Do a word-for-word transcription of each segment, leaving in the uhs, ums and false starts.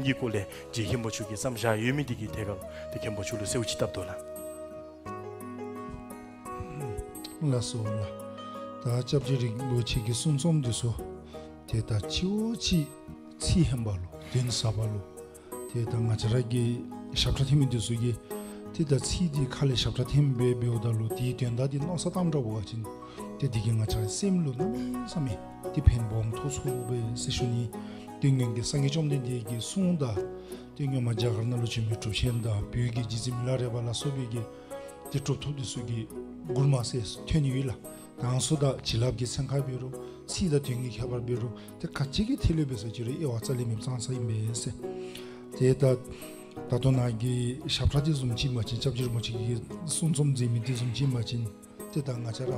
གྱི་སྐོར་ལས་རྗེ་མཁན་པོ་མཆོག་གིས་བརྩམས་བཞག་ཡོད་མི་འདི་གི་ཐད་ཁར་ཏེ་མཁན་པོ་མཆོག་ལུ་གསོལཝ་ཅིག་བཏབ་དོ་ལགས། ལགས་སོ་ལགས། ད་སྐྱབས་རྗེ་རིན་པོ་ཆེ་གི་གསུང་རྩོམ་འདི་ཚུ་ཏེ་ད་གཅིག་འོ་གཅིག་ཚིག་ཧན་པ་ལུ་དོན་ཟབ་པ་ལུ་ཏེ་ད་ང་བཅས་ར་གི་ཞབས་ཁྲ་འཐེན་མི་འདི་ཚུ་གིས་ཏེ་ད་ཚིག་འདི་ཁ་ལས་ཞབས་ཁྲ་འཐེན་སྦེ་འབདཝ་ད་ལུ་དེའི་དོན་དག་འདི་མནོ་བསམ་བཏངམ་འདྲཝ་འབད་བ་ཅིན་ཏེ་འདི་གིས་ང་བཅས་རའི་སེམས་ལུ་གནམ་མེད་ས་མེད་ཏེ་ཕན་སྦོམ་ཐོགས་ཚུགས་པས་ཟེར་ཞུ་ནི། ཏེ་སྔོན་གྱི་སངས་རྒྱས་བཅོམ་ལྡན་འདས་ཀྱི་གསུང་དང་ཏེ་སྔོན་མ་རྒྱ་གར་ནང་ལུ་བྱོན་མི་གྲུབ་ཆེན་དང་བོད་ཀྱི་རྗེ་བཙུན་མི་ལ་རས་པ་ལ་སོགས་པའི་གི་ཏེ་གྲུབ་ཐོབ་འདི་ཚུ་གི་མགུར་མ་ཟེར་ཐོན་ནི་ཡོད་ལགས། དང་སུ་དང་བྱིན་རླབས་ཀྱི་ཚན་ཁ་འབད་རུང་ཚིག་དང་དོན་གྱི་ཁྱད་པར་འབད་རུང་ཏེ་ག་ཅི་གི་ཐད་ལས་འབད་ས་ཅི་རུང་དབྱེ་བ་རྩ་ལས་མེདཔ་ཙང་ཙང་ཨིན་པས་ཟེར། ཏེ་ད་ད་ལྟོ་ནཱ་གི་ཞབས་ཁྲ་འདི་བཟུམ་ཅིག་ཨིན་པ་ཅིན་སྐྱབས་རྗེ་རིན་པོ་ཆེ་གིས་གསུང་རྩོམ་མཛད་མི་འདི་བཟུམ་ཅིག་ཨིན་པ་ཅིན་ཏེ་ད་ང་བཅས་ར་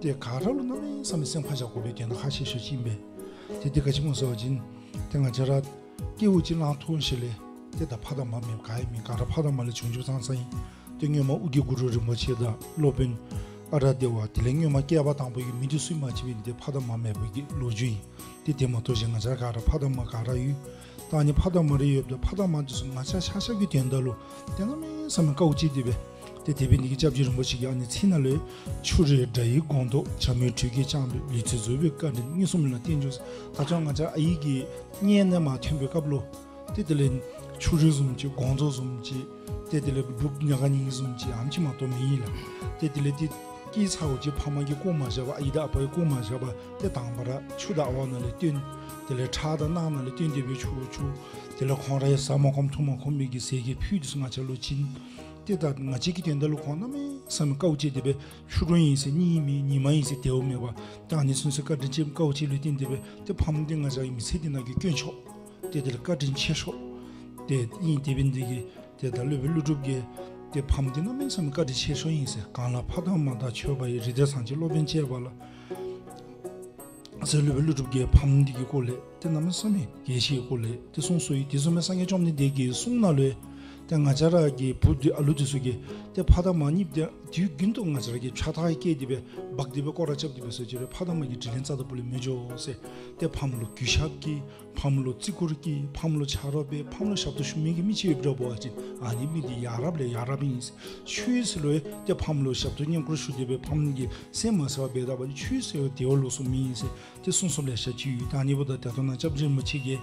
ཏེ་ག་ར་ལུ་གནམ་མེད་ས་མེད་སེམས་ཁར་བཞག་དགོ་པའི་དོན་དག་ཁག་ཆེ་ཤོས་ཅིག་ཨིན་པས། ཏེ་འདི་ག་ཅི་སྨོ་ཟེར་བ་ཅིན་ཏེ་ང་བཅས་ར་སྐྱེ་བ་ཅིག་གླང་ཐོག་ཤི་ལས་ཏེ་ད་ཕ་དང་མ་མེདཔ་ག་ཡང་མེད། ག་ར་ཕ་དང་མ་ལས་བྱུང་བྱུངམ་ཙང་ཙང་ཨིན། ཏེ་སྔོན་མ་ཨོ་རྒྱན་གུ་རུ་རིན་པོ་ཆེ་དང་སློབ་དཔོན་ཨ་ར་དེ་བ་དེ་ལས་སྔོན་མ་བསྐལ་པ་དང་པོ་གི་མི་འདི་ཚུ་མ་གཅིག་འབད་ནི་འདི་ཕ་དང་མ་མེདཔ་གི་ལོ་རྒྱུས་ཨིན། ཏེ་དེ་མ་གཏོགས་གཞན་ང་བཅས་ག་ར་ཕ་དང་མ་ག་ར་ཡོད། ད་ཨ་ནི་ཕ་དང་མ་ར་ཡོདཔ་ད་ཕ་དང་མ་འདི་ཚུ་ང་བཅས་ཆ་ཁྱབ་ཀྱི་དོན་དག་ལུ་ཏེ་གནམ་མེད་ས་མེད་དཀའཝ་སྤྱད་དེ་སྦེ་ཏེ་དེ་འབད་ནི་འདི་གིས་སྐྱབས་རྗེ་རིན་པོ་ཆེ་གིས་ཨ་ནི་ཚིག་ནང་ལས་ཆུ་རོལ་དགྲ་ཡི་སྒོང་རྡོག་བྱ་མོའི་ཁྲུས་ཀྱིས་བསྐྱངས་པའི་ལུས་རྩལ་རྫོགས་པའི་བཀའ་དྲིན་མངོན་སུམ་ལ་བསྟན་འགྱུར་ཟེར། ད་ཅི་ང་བཅས་ཨའི་གི་མངལ་ནང་མར་ཐོན་པའི་སྐབས་ལུ་ཏེ་དེ་ལས་ཆུ་རོལ་བཟུམ་ཅིག་སྒོང་རྡོག་བཟུམ་ཅིག་ཏེ་དེ་ལས་སྦུབས་ཉག་ག་ཉིལ་བཟུམ་ཅིག་ཨ་ནེམ་ཅིག་མ་གཏོགས་མེད་ཨིན་ལགས། ཏེ་དེ་ལས་ཏེ་སྐྱེས་ཚརཝ་ཅིག་ཕ་མ་གིས་བཀོ་མ་བཞག་པར་ཨའི་དང་ཨ་པ་གིས་བཀོ་མ་བཞག་པར་ཏེ་དང་པ་ར་ཆུ་དང་ཨ་ཝ་ནང་ལས་བཏོན། དེ་ལས་ཁྲག་དང་རྣག་ནང་ལས་བཏོན་ཏེ་སྦེ་ཆུ་ཆུ། དེ་ལས་ཁོང་ར་ཡང་ཟ་མ་ཁོམ་འཐུང་མ་ཁོམ་མི་གི་ཟས་ཀྱི་ཕུད་འདི་ཚུ་ང་བཅས་ལུ་བྱིན། ཏེ་ད་ང་བཅས་ཀྱི་དོན་དག་ལུ་ཁོང་གནམ་མེད་ས་མེད་དཀའཝ་སྤྱད་དེ་སྦེ་ཕྱི་རུ་ཨིན་ཟེར་གཉིད་མེད་ཉི་མ་ཨིན་ཟེར་དལཝ་མེད་པར་ད་ཨ་ནི་ཚུན་ཚོད་བཀའ་དྲིན་ཆེ་དཀའཝ་སྤྱད་ལུ་བརྟེན་ཏེ་སྦེ་ཏེ་ཕམ་འདི་ང་བཅས་ཀྱི་མི་ཚེ་འདི་ནང་གི་དཀོན་མཆོག་ཏེ་དེ་ལས་བཀའ་དྲིན་ཆེ་ཤོས་ཏེ་ཨིན། དེ་འབད་ནི་འདི་གིས་ཏེ་ད་སློབ་དཔོན་ཀླུ་སྒྲུབ་ཀྱིས་ཏེ་ཕམ་འདི་གནམ་མེད་ས་མེད་བཀའ་དྲིན་ཆེ་ཤོས་ཨིན་ཟེར། གང་ལ་ཕ་དང་མ་དང་ཕྱོགས་པ་ཡི། རིགས་དང་སངས་རྒྱས་སློབ་དཔོན་བཅས་པ་ལ། ཟེར་སློབ་དཔོན་ཀླུ་སྒྲུབ་ཀྱིས་ཕམ་འདི་གི་སྐོར་ལས་ཏེ་གནམ་མེད་ས་མེད་གལ་ཆེ་བའི་སྐོར་ལས་ཏེ་གསུངས་སོ་ཡི། དེ་བཟུམ་སྦེ་སངས་རྒྱས་བཅོམ་ལྡན་འདས་ཀྱི་གསུང་ནང་ལུ་ཏེ་ང་བཅས་ར་གི་བུ་འདི་ཨ་ལུ་འདི་ཚུ་གིས་ཏེ་ཕ་དང་མ་གཉིསཔོ་འདི་དུས་རྒྱུན་དུ་ང་བཅས་ར་གིས་ཕྱག་ཐག་བཀལ་ཏེ་སྦེ་འབག་སྟེ་སྦེ་སྐོར་ར་རྐྱབ་སྟེ་སྦེ་སོང་ཅི་རུང་ཕ་དང་མ་གི་དྲིན་ལན་རྩ་དང་པོ་ལས་མི་འཇལ་ཟེར། ཏེ་ཕམ་ལུ་གུས་ཞབས་ཀྱིས་ཕམ་ལུ་བརྩི་བཀུར་གྱིས་ཕམ་ལུ་ཆ་རོགས་འབད་ཕམ་ལུ་ཞབས་ཏོག་ཞུ་མི་གི་མི་ཅིག་ཡོདཔ་འདྲཝ་འབད་བ་ཅིན་ཨ་ནི་མི་འདི་ཡ་རབས་ལས་ཡ་རབས་ཨིན་ཟེར། ཆོས་ཟེར་ལུ་ཡང་ཏེ་ཕམ་ལུ་ཞབས་ཏོག་བསྙེན་བཀུར་ཞུ་སྟེ་སྦེ་ཕམ་གི་སེམས་མ་བཟོད་པར་འབད་ད་པ་ཅིན་ཆོས་ཟེར་བ་དེ་བ་ལོགས་སུ་མེད་ཟེར་ཏེ་གསུང་རྩོམ་ལེ་ཤ་ཅིག་ཡོད། ད་ཨ་ནི་འབདཝ་ད་ད་ལྟོ་ནཱ་སྐྱབས་རྗེ་རིན་པོ་ཆེ་གིས་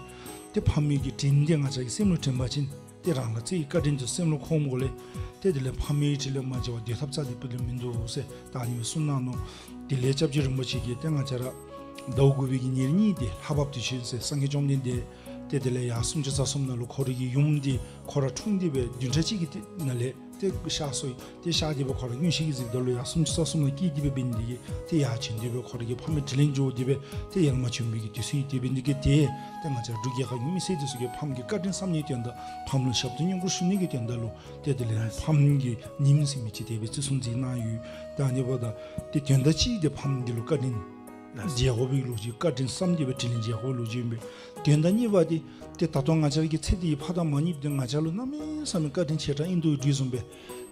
ཏེ་ཕམ་གི་དྲིན་འདི་ང་བཅས་ཀྱི་སེམས་ལུ་དྲན་པ་ཅིན་ཏེ་རང་ལུ་བརྩེ་བའི་བཀའ་དྲིན་འདི་སེམས་ལུ་འཁོརཝ་ལས་ཏེ་དེ་ལས་ཕ་མའི་དྲིན་ལས་མ་འཇལ་བར་སྡོད་ཐབས་རྩ་ལས་དཔེ་ལས་མིན་འདུག་ཟེར་ད་ཨ་ནི་གསུངས་གནང་ནུག། དེ་ལས་སྐྱབས་རྗེ་རིན་པོ་ཆེ་གིས་ཏེ་ང་བཅས་ར་ཟླཝ་དགུ་པའི་གི་ཉེར་གཉིས་འདི་ལྷ་བབས་དུས་ཆེན་ཟེར་སངས་རྒྱས་བཅོམ་ལྡན་འདས་ཏེ་དེ་ལས་ཡར་སུམ་ཅུ་རྩ་གསུམ་ནང་ལུ་ཁོ་རའི་གི་ཡུམ་འདི་ཁོ་ར་འཁྲུངས་ཏེ་སྦེ་བདུན་ཕྲག་གཅིག་གི་ནང་ལས་ཏེ་གཤགས་སོ་ཡི། ཏེ་གཤགས་ཏེ་སྦེ་ཁོ་ར་མངོན་ཤེས་ཀྱིས་གཟིགསཔ་ད་ལུ་ཡར་སུམ་ཅུ་རྩ་གསུམ་ནང་སྐྱེས་ཏེ་སྦེ་འབད་ནི་འདི་གིས་ཏེ་ཡར་བྱོན་ཏེ་སྦེ་ཁོ་ར་གི་ཕ་མའི་དྲིན་ལན་འཇལ་ཏེ་སྦེ་ཏེ་ཡར་མར་བྱོན་པའི་གི་དུས་ཚོད་ཨིན། དེ་འབད་ནི་འདི་གིས་ཏེ་ཏེ་ང་བཅས་འབྲུག་རྒྱལ་ཁབ་ཀྱི་མི་སེར་འདི་ཚུ་གིས་ཕམ་གྱི་བཀའ་དྲིན་བསམ་ནིའི་དོན་དག་ཕམ་ལུ་ཞབས་ཏོག་བསྙེན་བཀུར་ཞུ་ནི་གི་དོན་དག་ལུ་ཏེ་དེ་ལས་ཕམ་གྱི་ཉིནམ་ཟེར་མི་ཅིག་ཏེ་བརྩི་སྲུང་མཛད་གནང་ཡོད། ད་ཨ་ནི་འབདཝ་ད་ཏེ་དོན་དག་གཅིག་འདི་ཕམ་འདི་ལུ་བཀའ་དྲིན་འཇལ་དགོ་པའི་ལོ་རྒྱུས་བཀའ་དྲིན་བསམ་སྟེ་སྦེ་དྲིན་ལན་འཇལ་དགོ་པའི་ལོ་རྒྱུས་ཨིན་པས། དོན་དག་གཉིས་པ་འདི་ཏེ་ད་ལྟོ་ང་བཅས་ར་གི་ཚེ་འདི་གི་ཕ་དང་མ་གཉིསཔོ་འདི་ང་བཅས་ལུ་གནམ་མེད་ས་མེད་བཀའ་དྲིན་ཆེ་དྲགས་ཨིན་དོ་བཟུམ་སྦེ་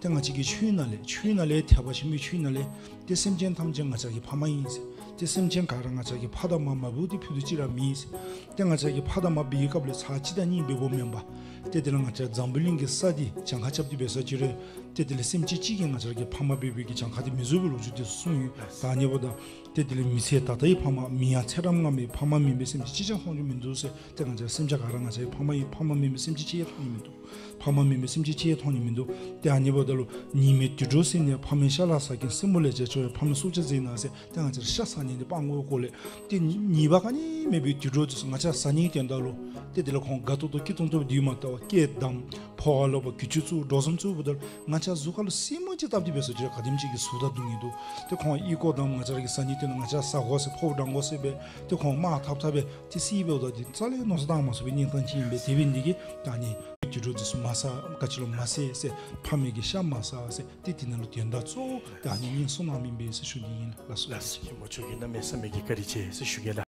ཏེ་ང་བཅས་ཀྱི་ཆོས་ནང་ལས་ཆོས་ནང་ལས་ཐེག་པ་ཆེན་པོའི་ཆོས་ནང་ལས་ཏེ་སེམས་ཅན་ཐམས་ཅད་ང་བཅས་ཀྱི་ཕ་མ་ཨིན་ཟེར། ཏེ་སེམས་ཅན་ག་ར་ང་བཅས་ཀྱི་ཕ་དང་མ་མ་འབོ་སྟེ་ཕུད་རྡོག་གཅིག་ར་མེད་ཟེར། ཏེ་ང་བཅས་ཀྱི་ཕ་དང་མ་འབད་བའི་སྐབས་ལས་ཚར་གཅིག་དང་གཉིས་འབདཝ་མེན་པར་ཏེ་དེ་ལས་ང་བཅས་འཛམ་བུ་གླིང་གི་ས་འདི་གྱངས་ཁ་རྐྱབ་སྟེ་འབད་ས་ཅི་རུང་ཏེ་དེ་ལས་སེམས་ཅན་གཅིག་གིས་ང་བཅས་ར་གི་ཕ་མ་འབད་བའི་གི་གྱངས་ཁ་འདི་མི་རྫོགས་པའི་ལོ་རྒྱུས་འདི་གསུངས་ཡོད། ད་ཨ་ནི་འབདཝ་ད་ཏེ་དེ་ལས་མི་ཚེ་ད་ལྟའི་ཕ་མ་མི་ཡང་ཚེ་རབས་སྔ་མའི་ཕ་མ་མེན་པའི་སེམས་ཅན་གཅིག་ཀྱང་མཐོང་རྒྱུ་མིན་འདུག་ཟེར། ཏེ་ང་བཅས་སེམས་ཅན་ག་ར་ང་བཅས་ཕ་མ་ཨིན། ཕ་མ་མེན་པའི་སེམས་ཅན་གཅིག་ཡང་མཐོང་ནི་མིན་འདུག། ཕ་མ་མེན་པའི་སེམས་ཅན་གཅིག་ཡང་མཐོང་ནི་མིན་འདུག། ཏེ་ཨ་ནི་འབདཝ་ད་ལུ་ཉི་མའི་དུད་འགྲོ་ཟེར་ནི་ཕ་མའི་ཤ་ལ་ཟ་མཁན། སྲིན་མོ་ལས་ཀྱང་སྐྱོ་བའི་ཕ་མའི་སྲོག་ཆགས་ཟེར་ན་ཟེར། ཏེ་ང་བཅས་ར་ཤ་ཟ་ནི་འདི་སྤང་དགོ་སྐོར་ལས་ཏེ་ཉེས་པ་ག་ནི་མེད་པའི་དུད་འགྲོ་འདི་ཚུ་ང་བཅས་ར་ཟ་ནིའི་དོན་དག་ལུ་ཏེ་དེ་ལས་ཁོང་དགའ་ཏོག་ཏོ་སྐྱིད་ཏོང་ཏོ་སྡོད་མ་བཏུབ་པར་སྐད་བསྡམ་ཕོཝ་ལོག་པར་གྱི་ཅུང་བཙུགས་འགྲོ་བཟུམ་བཙུགསཔ་ད་ང་བཅས་ར་གཟུགས་ཁ་ལུ་སྲིན་མོ་ཅིག་བཏབ་སྟེ་འབད་ས་ཅི་རུང་ག་དེམ་ཅིག་གི་ཟུག་དང་སྡུག་བསྔལ་འདུག། ཏེ་ཁོང་ཨི་ཀོ་དང་ང་བཅས་ར་གིས་ཟ་ནིའི་དོན་ལུ་ང་བཅས་ར་ཟ་དགོ་ཟེར་ཕོཝ་འགྲང་དགོ་ཟེར་སྦེ་ཏེ་ཁོང་དམག་འཐབ་འཐབ་སྦེ་ཏེ་བསད་འབདཝ་ད་འདི་རྩ་ལས་མནོ་བསམ་བཏང་མ་ཚུགས་པའི་གནས་སྟངས་ཅིག་ཨིན་པས། དེ་འབད་ནི་འདི་གིས་ད་ཨ་ནི་དུད་འགྲོ་འདི་ཚུ་མ་ཟ་ག་ཅི་ལུ་མ་ཟ་ཟེར་ཕ་མའི་གི་ཤ་མ་ཟ་ཟེར་ཏེ་དེ་ནང་ལུ་དོན་དག་གཙོ་བོ་ད་ཨ་ནི་ཨིན་གསུངས་གནངམ་ཨིན་པས་ཟེར་ཞུ་ནི་ཨིན་ལགས། ལགས་སོ། ལགས་སོ། མཁན་པོ་མཆོག་གིས་གནམ་མེད་ས་མེད་ཀྱི་བཀའ་དྲིན་ཆེ་ཟེར་ཞུ་གེ་ལགས།